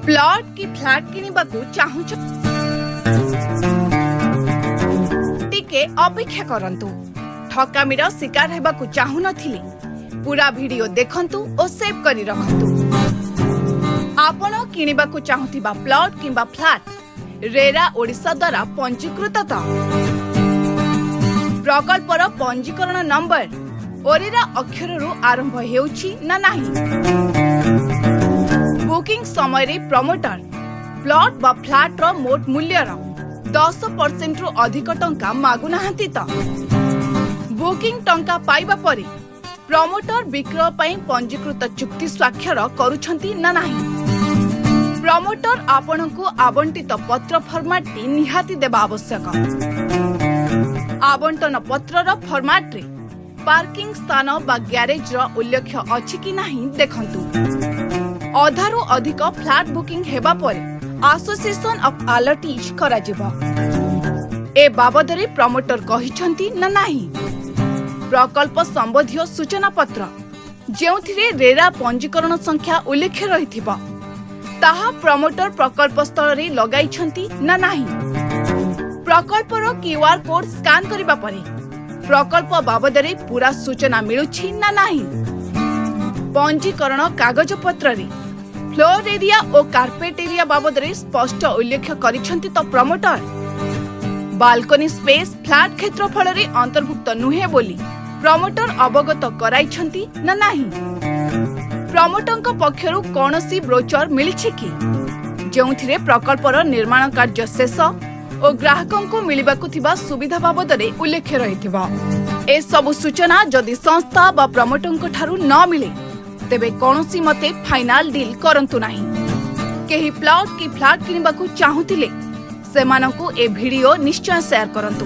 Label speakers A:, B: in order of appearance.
A: Plot କି flat କିଣିବାକୁ ଚାହୁଁଛ, ଟିକେ ଅପେକ୍ଷା କରନ୍ତୁ। ଠକାମିର ଶିକାର ହେବାକୁ ଚାହୁଁନଥିଲେ ପୁରା ଭିଡିଓ ଦେଖନ୍ତୁ ଓ ସେଭ୍ କରି ରଖନ୍ତୁ। ଆପଣ କିଣିବାକୁ ଚାହୁଁଥିବା ପ୍ଲଟ୍ କିମ୍ବା ଫ୍ଲାଟ୍ ରେରା ଓଡ଼ିଶା ଦ୍ୱାରା ପଞ୍ଜୀକୃତ ତ? ପ୍ରକଳ୍ପର ପଞ୍ଜୀକରଣ ନମ୍ବର ଓରେରା ଅକ୍ଷରରୁ ଆରମ୍ଭ ହେଉଛି ନା ନାହିଁ? ବୁକିଂ ସମୟରେ ପ୍ରମୋଟର ପ୍ଲଟ୍ ବା ଫ୍ଲାଟ୍ର ମୋଟ ମୂଲ୍ୟର 10%ରୁ ଅଧିକ ଟଙ୍କା ମାଗୁନାହାନ୍ତି ତ? ବୁକିଂ ଟଙ୍କା ପାଇବା ପରେ ପ୍ରମୋଟର ବିକ୍ରୟ ପାଇଁ ପଞ୍ଜୀକୃତ ଚୁକ୍ତି ସ୍ୱାକ୍ଷର କରୁଛନ୍ତି ନା ନାହିଁ? ପ୍ରମୋଟର ଆପଣଙ୍କୁ ଆବଣ୍ଟିତ ପତ୍ର ଫର୍ମାଟଟି ନିହାତି ଦେବା ଆବଶ୍ୟକ। ଆବଣ୍ଟନ ପତ୍ରର ଫର୍ମାଟରେ ପାର୍କିଂ ସ୍ଥାନ ବା ଗ୍ୟାରେଜର ଉଲ୍ଲେଖ ଅଛି କି ନାହିଁ ଦେଖନ୍ତୁ। ଅଧାରୁ ଅଧିକ ଫ୍ଲାଟ୍ ବୁକିଂ ହେବା ପରେ ଆସୋସିଏସନ ଅଫ୍ ଆଲଟିଜ୍ କରାଯିବ, ଏ ବାବଦରେ ପ୍ରମୋଟର କହିଛନ୍ତି ନା ନାହିଁ? ପ୍ରକଳ୍ପ ସମ୍ବନ୍ଧୀୟ ସୂଚନା ପତ୍ର, ଯେଉଁଥିରେ ରେରା ପଞ୍ଜୀକରଣ ସଂଖ୍ୟା ଉଲ୍ଲେଖ ରହିଥିବ, ତାହା ପ୍ରମୋଟର ପ୍ରକଳ୍ପ ସ୍ଥଳରେ ଲଗାଇଛନ୍ତି ନା ନାହିଁ? ପ୍ରକଳ୍ପର କ୍ୟୁଆର୍ କୋଡ୍ ସ୍କାନ୍ କରିବା ପରେ ପ୍ରକଳ୍ପ ବାବଦରେ ପୁରା ସୂଚନା ମିଳୁଛି ନା ନାହିଁ? ପଞ୍ଜୀକରଣ କାଗଜପତ୍ରରେ ଫ୍ଲୋର ଏରିଆ ଓ କାର୍ପେଟ ଏରିଆ ବାବଦରେ ସ୍ପଷ୍ଟ ଉଲ୍ଲେଖ କରିଛନ୍ତି ତ ପ୍ରମୋଟର? ବାଲକୋନି ସ୍ପେସ୍ ଫ୍ଲାଟ୍ କ୍ଷେତ୍ରଫଳରେ ଅନ୍ତର୍ଭୁକ୍ତ ନୁହେଁ ବୋଲି ପ୍ରମୋଟର ଅବଗତ କରାଇଛନ୍ତି ନା ନାହିଁ? ପ୍ରମୋଟରଙ୍କ ପକ୍ଷରୁ କୌଣସି ବ୍ରୋଚର ମିଳିଛି କି, ଯେଉଁଥିରେ ପ୍ରକଳ୍ପର ନିର୍ମାଣ କାର୍ଯ୍ୟ ଶେଷ ଓ ଗ୍ରାହକଙ୍କୁ ମିଳିବାକୁ ଥିବା ସୁବିଧା ବାବଦରେ ଉଲ୍ଲେଖ ରହିଥିବ? ଏସବୁ ସୂଚନା ଯଦି ସଂସ୍ଥା ବା ପ୍ରମୋଟରଙ୍କ ଠାରୁ ନ ମିଳେ, ତେବେ କୌଣସି ମତେ ଫାଇନାଲ ଡିଲ୍ କରନ୍ତୁ ନାହିଁ। କେହି ପ୍ଲଟ୍ କି ଫ୍ଲାଟ୍ କିଣିବାକୁ ଚାହୁଁଥିଲେ ସେମାନଙ୍କୁ ଏ ଭିଡିଓ ନିଶ୍ଚୟ ସେୟାର କରନ୍ତୁ।